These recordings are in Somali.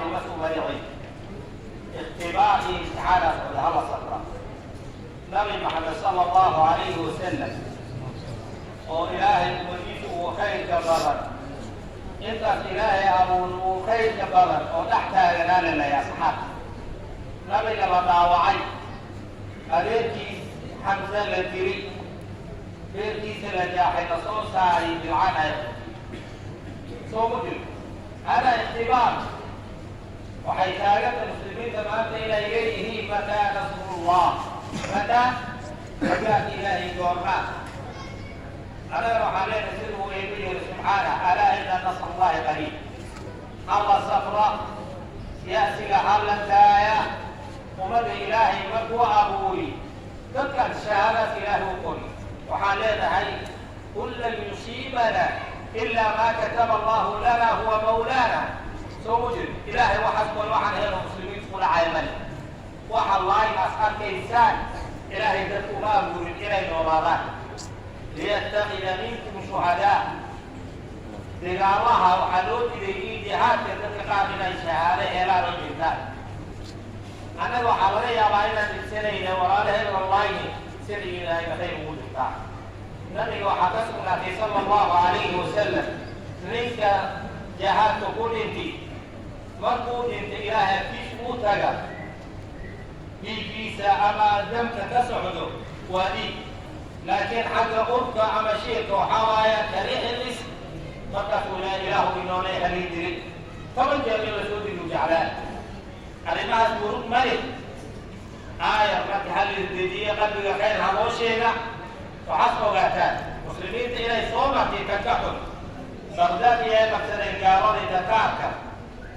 Dhima suma dhicin. Ikhtibaar iyo imtixaanaa socda, hala sabra. Nabi Maxamed sala Allahu calayhi wasalam oo Ilaahay ummadiisa uu khayrka badan, intaas Ilaahay abuur uu khayrka badan oo dhex taaganaananaya asxaabta, nabiga la dhaawacay, adeerkiis Xamse la dili, beerkiisa la jaaxay, la soo saaray bilcanay, soo ma jiro? Hada ikhtibaar. Waxay taaganta muslimiinta maanta inay leeyihiin: "Mataa nasrullah? Mataa gargaarka Ilaahay goormaa?" Anagana waxaan leenahay sida uu Eeba yiri subxaana: "Alaa ina nasrullahi qariib." Hala safra, siyaasiga hala daaya. Ummadda Ilaahay markuu abuuri dadkan shahaadaas Ilaahay u qori, waxaan leenahay: "Qul lan yusiibana ilaa maa kataba Allahu lana huwa mawlaana." Soo ma jiro? Ilaahay waxaas qori, waxaan helo muslimiintu ku dhacay male. Waxa laaynaas arkaysaan, Ilaahay dadku uma abuurin inay noolaadaan. Liyattakida minkum shuhadaa. Dagaalaha waxaa loo diday in jihaadka dadka qaar inay shahaado helaan oo dhintaan. Annaga waxaa laga yaabaa inaan dhibsanayna walaalaheen online sida Ilaahay khayr ugu dhigtaa. Nabiga waxaa ka sugnaatay sala Allahu calayhi wasalam, ninka jihaadka ku dhinti, markuu dhintay Ilaahay agtiis uu taga, dhiiggiisa ama damka ka socdo waa dhiig, laakiin xagga urka ama shiirka waxaa waaya kariixi misk. Markaasuu laa ilaahu inoolay halii dirin, 10 jeer in lasoo dilu jeclaan. Arrimahaas murug male aayar. Marka hal isdejiye, qalbiga khayr ha loo sheega. Waxaad ogaataan muslimiinta inay soo martay tan ka xun. Baqdaad iyay qabsadeen gaaladii Tataarka.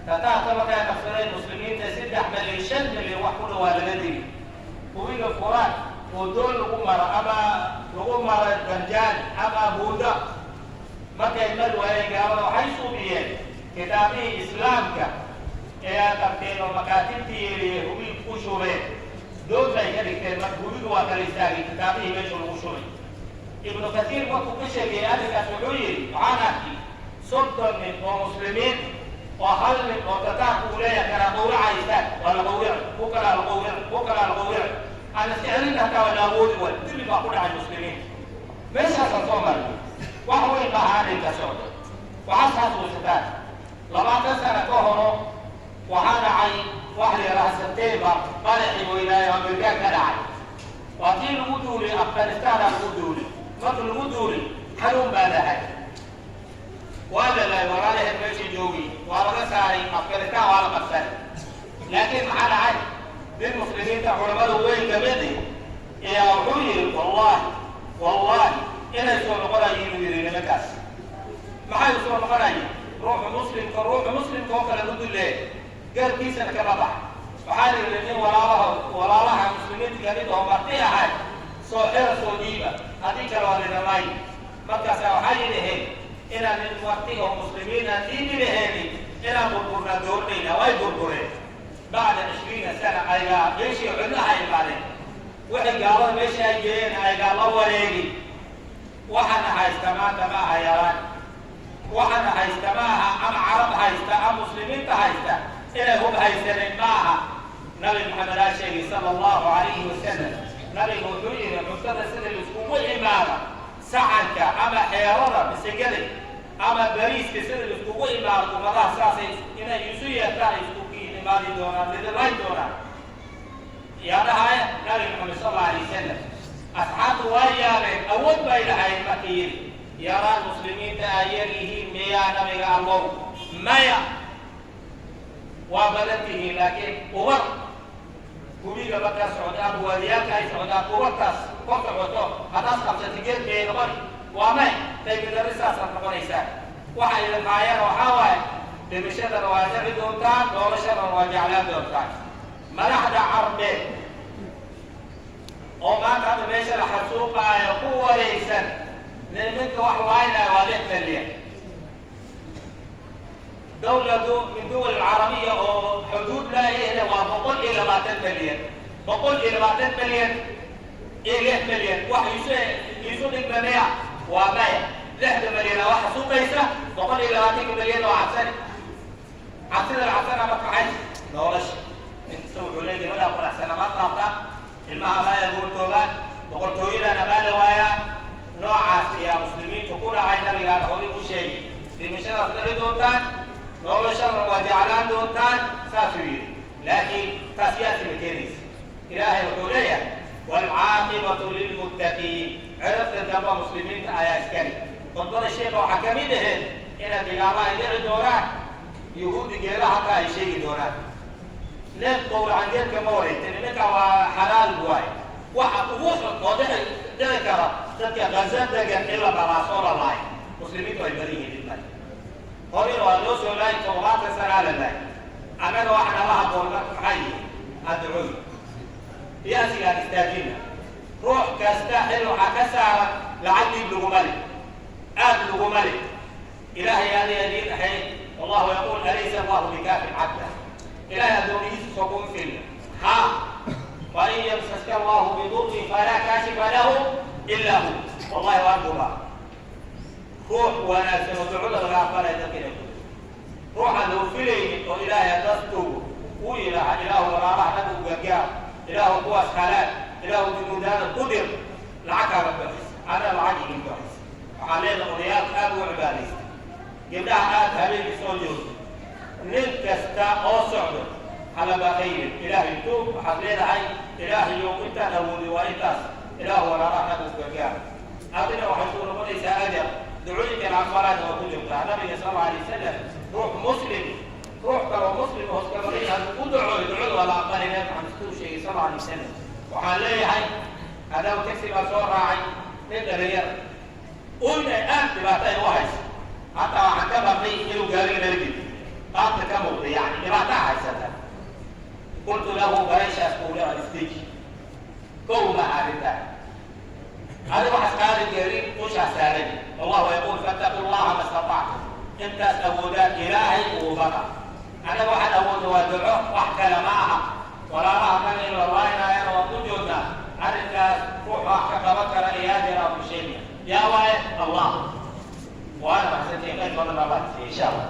Tataarka markay qabsadeen muslimiinta, 3 milyan, 5 milyan wax ku dhawaa laga dili. Webiga Furaad oo doon lagu maro ama lagu maro ganjaan ama buuda markay mari waayeen gaalada, waxay suubiyeen kitaabihii Islaamka ee ay qabteen oo makaatibtii yeeliyey, hubi ku shubeen, dood bay ka dhigteen. Marka hubigu waa kala istaagay kitaabihii meesha lagu shubay. Ibnu Kasiir markuu ka sheegayay arrinkaas wuxuu yidhi: "Waxaan arkay 30 nin oo muslimiin oo hal nin oo Tataarku uu leeyahay kala qawracaysaan. Waa la qawrici, ku kalaa la qawrici, ku kalaa la qawrici, aan iska celin hataa waa la awoodi waay. Dulli baa ku dhacay muslimiin." Meeshaasaan soo marnay. Wax weyn maaha arrinka socdo. Waxaad xasuusataan 20 sano ka horo waxaa dhacay wax la yidhaha Sebtembar, qaraxii weynaayo Amerikaan ka dhacay. Waa tii lagu duulay Afghanistaana lagu duulay. Marka lagu duulay, xanuun baa dhahay, waa la laayay walaalaheed meeshii joogi, waa laga saaray Afghanistan, waa la qabsaday. Laakiin maxaa dhacay? Nin muslimiinta culamada weyn kamidi ayaa wuxuu yidhi: "Wallahi, wallahi inay soo noqonayiin." Uu yidhi: "Nimankaas maxay u soo noqonayiin? Ruuxu muslimka, ruuxu muslimka oo kale ludulee gaarkiisana kama bax." Waxaa la yidhi nin walaalaha muslimiinta kamid oo marti ahay: "Soo xira, soo dhiiba, haddii kale waa lidamay." Markaasa waxay yidhaheen: "Inaan nin marti oo muslimiin aan dhiibi lahaynin, inaan burburnaa doornayna." Way burbureen. Bacda 20 sana ayagaa meeshii cidlaha imaadeen, waxay gaalada meesha ay geeyeen ayagaa la wareegi. Waxaana haysta maanta ma aha yaraan, waxaana haysta ma aha ama Carab haysta ama muslimiinta haysta inay hub haysaneen ma aha. Nabi Maxamed aa sheegay sala Allahu calayhi wasalam. Nabigu wuxuu yidhi: "Cuntada sida laiskugu imaada saxanka ama xeerada misigada ama bariiska, sida laiskugu imaado ummadaha, saasay inay isu yeertaan isku imaadi doonaan, lidilay doonaan." Yaa dhahaya? Nabi Maxamed sal Alla alay wasalam. Asxaabtu waa yaabeen, awood bay lahayn. Markii yidhi: "Yaraan muslimiinta ay yar yihiin miyaa, Nabiga Allow?" "Maya, waa badan tihiin, laakiin ubar hubiga markaa socda ama waadiyaalka ay socdaan, ubartaas kor socoto haddaas qabsata geed miyay noqoni? Waa may." Qaybidari saasaad noqonaysaa. Waxa idin haayana waxaa waaye dhimashadana waa nici doontaan, doorashadana waa jeclaan doontaan. Madaxda Carbeed oo maanta hadda meesha la xasuuqaayo ku wareysan, niminka wax laynaya waa 6 milyan. Dawladu min duwal alcarabiya oo xuduud laayahna waa 120 milyan. 120 milyan iyo 6 milyan wax isu dhigma maya? Waa maya. 6da milyana waa xasuuqaysa, 120ka milyan oo cabsani. Cabsida la cabsana marka maxay Noloshana waa jeclaan doontaan, saasuu yidhi. Laakiin taas yaasi ma keenaysa. Ilaahay wuxuu leeyahay: "Waalcaaqibatu lilmuttaqiin." Cirabta damba muslimiinta ayaa iskali. Khudbada sheeka waxaa ka mid ahayd inay dagaalo ay dhici doonaan, Yuhuudi geela hataa ay sheegi doonaan. Neef gowracan geedka ma wareegtin, ninka waa xalaal waaye. Waxa ugu xun oo dhici kara, dadka Gaza degan in la dhalaasoo la laayo. Muslimiintu ay badan yihiin, dhibmay horena waa loo soo laayay, 70 sanaa la laayay. Annaga waxa nala haboon marka maxay yihiin? Adducooy iyo asigaan istaajina. Ruux kasta xil waxaa ka saaran. Lacag dhiib laguma le, aad laguma le. Ilaahay adiga idiin dhaxay. Wallahu yaquul: "Alaysa Allahu bikaafin cabda?" Ilahay addoomihiisa soo kuma filna. Ha wain yamsaska Allahu bidurrin falaa kaashifa lahu illa hu. Wallahi waan hubaa ruux wanaagsan oo ducada laga aqbalaya dadka inay ku ruuxaan loo filaynin oo Ilaahay haddaas tuugo uu yidhaaha: "Ilaahu, walaalaha naga u gargaar, Ilaahu, kuwaas halaag, Ilaahu, junuudaada ku dir." Lacag kaaga bixis, ana lacag igin bixis. Waxaa leedahay odayaalka aad ugu cibaadaysta, gabdhaha aad habeenkii soo joogto, nin kasta oo socdo halabaqaynin. Ilaahay tuug, waxaad leedahay: "Ilaahayow, intaan awoodi waa intaas, Ilaahu, walaalaha naga u gargaar." Adina waxay ku noqonaysaa ajar. Ducooyinkan aqbalaana waa ku jirtaa. Nabiga sal alla alay wasalam, ruux muslim ruux kaloo muslim hoos kabaray hadduu u ducooyo, ducada waa la aqbalay. Nabi Maxamed siduu sheegay sal alla alay wasalam. Waxaan leeyahay, haddaba taxi baa soo raacay nin dhalinyar uyna aad dhibaato ay u hayso, hataa waxaan ka baqay inuu gaariga nala geliyo, qaabka ka muuqda, yani dhibaataa haysata. Qultu lahu: "Bareeshaas kuula isteji kow ma arrintaa adi waxaas qaadi karin dushaa saaran." Allahu yaquul: "Fattaqu Llaha ma statactum." Intaas awoodaan Ilaahay ugu baqa. Annaga waxaan awoodna waa duco, wax kale ma aha. Walaalaha kan in la laaynaayana waan ku joognaa. Arrinkaas ruux wax ka qaban kara iyaa jira ku sheegaya? Yaa waaye? Allah. Waana maxsantiin, qayb badan baa baad siiyey, insha Allah.